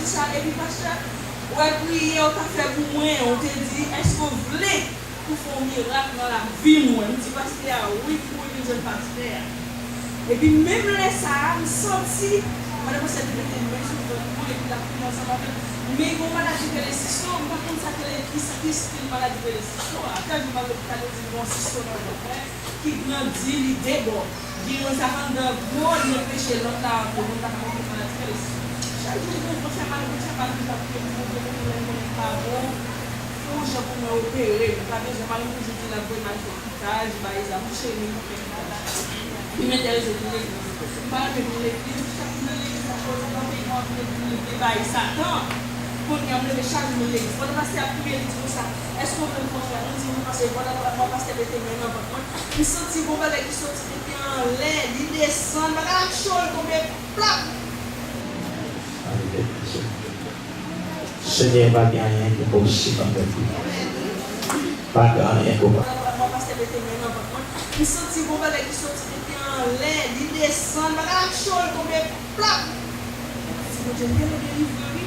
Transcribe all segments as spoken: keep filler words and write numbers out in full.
Sa, epi pastè, ou wè priyè ou t ap fè pou mwen, ou te di, èske w vle pou fè yon mirak nan lavi mwen? M di pastè a, wi, pou mwen vin jwenn pastè a. Epi menm lè sa a, m santi, pandan pastè te mete men sou vant mwen, epi l ap priye ansanm avè m, men gen yon maladi k rele sisto, m pa konn sa k rele, ki, ki stil maladi k rele sisto a. Tèlman m al lopital, yo di m gen yon sisto nan vant mwen ki grandi, li debò. Gen youn sa k anndan gwo, li anpeche lòt la antre. Moun pa ka konprann sa k rele sisto. Chak jou, mwen fè mal, mwen fè mal, mwen fè mal, mwen fè mal, mwen fè mal, mwen pa bon. Fè yon jan pou mwen opere. Mwen pa bezwen, mari m toujou di l ap voye m al fè kitaj, bay zam, cheri, mwen fè kitaj. Li m enterese vin legliz. M pa renmen vin legliz, chak m nan legliz, sa koz anpil moun vin vin bay Satan. Kounye a, m leve chak jou m legliz. Pandan pastè ap priye, li di konsa, èske w vle m fè yon frè? Mwen di wi, paske pandan mwa pastè mete men nan vant mwen, m santi gon bagay ki soti depi anlè, li desann, bagay la cho, l tonbe plap. Senyè, pa gen anyen ki enposib avèk ou. Pa gen anyen ki pa. Mwen pastè mete men nan vant mwen. M santi gon bagay ki soti depi anlè, li desann, bagay la cho, l tonbe plap. Mwen di, Bondye, m genlè delivre wi.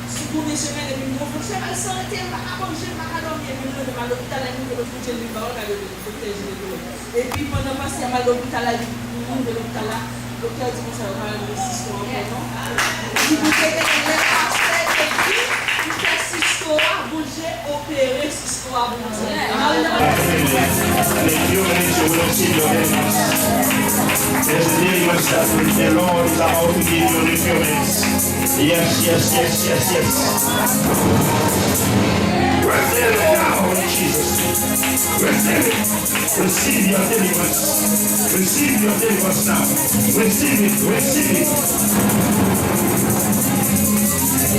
Sou konbyen semèn, epi m gon fè mal san rete, m pa ka manje, m pa ka dòmi, epi m leve, m al lopital la, m rive, Bondye, li ba w gade. Doktè jinekòlòg. Epi pandan pastè a mal lopital la, li rive lopital la, doktè a di konsa, yo pa renmen sisto ankò non. Li di, Bondye genlè, lè pastè te di pou fè sisto a, Bondye opere sisto a pou mwen. Amen. Thank you, thank you. We don't see your hands. There's a deliverance that the Lord is about to give you, lift your hands. Yes, yes, yes, yes, yes. Receive it now in Jesus' name. Receive it. Receive your deliverance. Receive your deliverance now. Receive it. Receive it.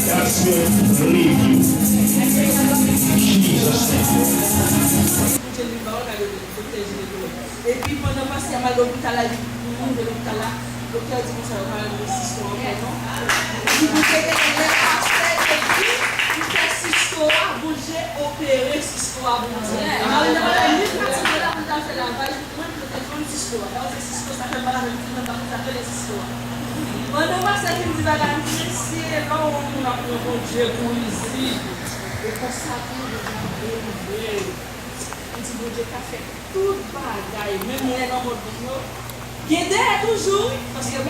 That's your lead you. Jesus' name. Epi pandan pastè a mal lopital la, li rive lopital la, doktè a di konsa, yo pa renmen sisto ankò non. Li di, Bondye genlè, lè pastè te di pou fè sisto a, Bondye opere sisto a pou mwen. Mari m te pale li, m pati de la pou l ta fè lavaj pou mwen, pou l te jwenn sisto a. Sa vle di sisto sa fè m pale avè l, m di, mwen pa konn sa k rele sisto a. Pandan pastè fin di bagay, m di, mesye, lè w wè yon moun ap pran Bondye pou rizib, e konsa tou, Bondye ap delivre. M di, Bondye ka fè tout bagay, menm lè nan mòd moun yo gen dèyè toujou, wi, paske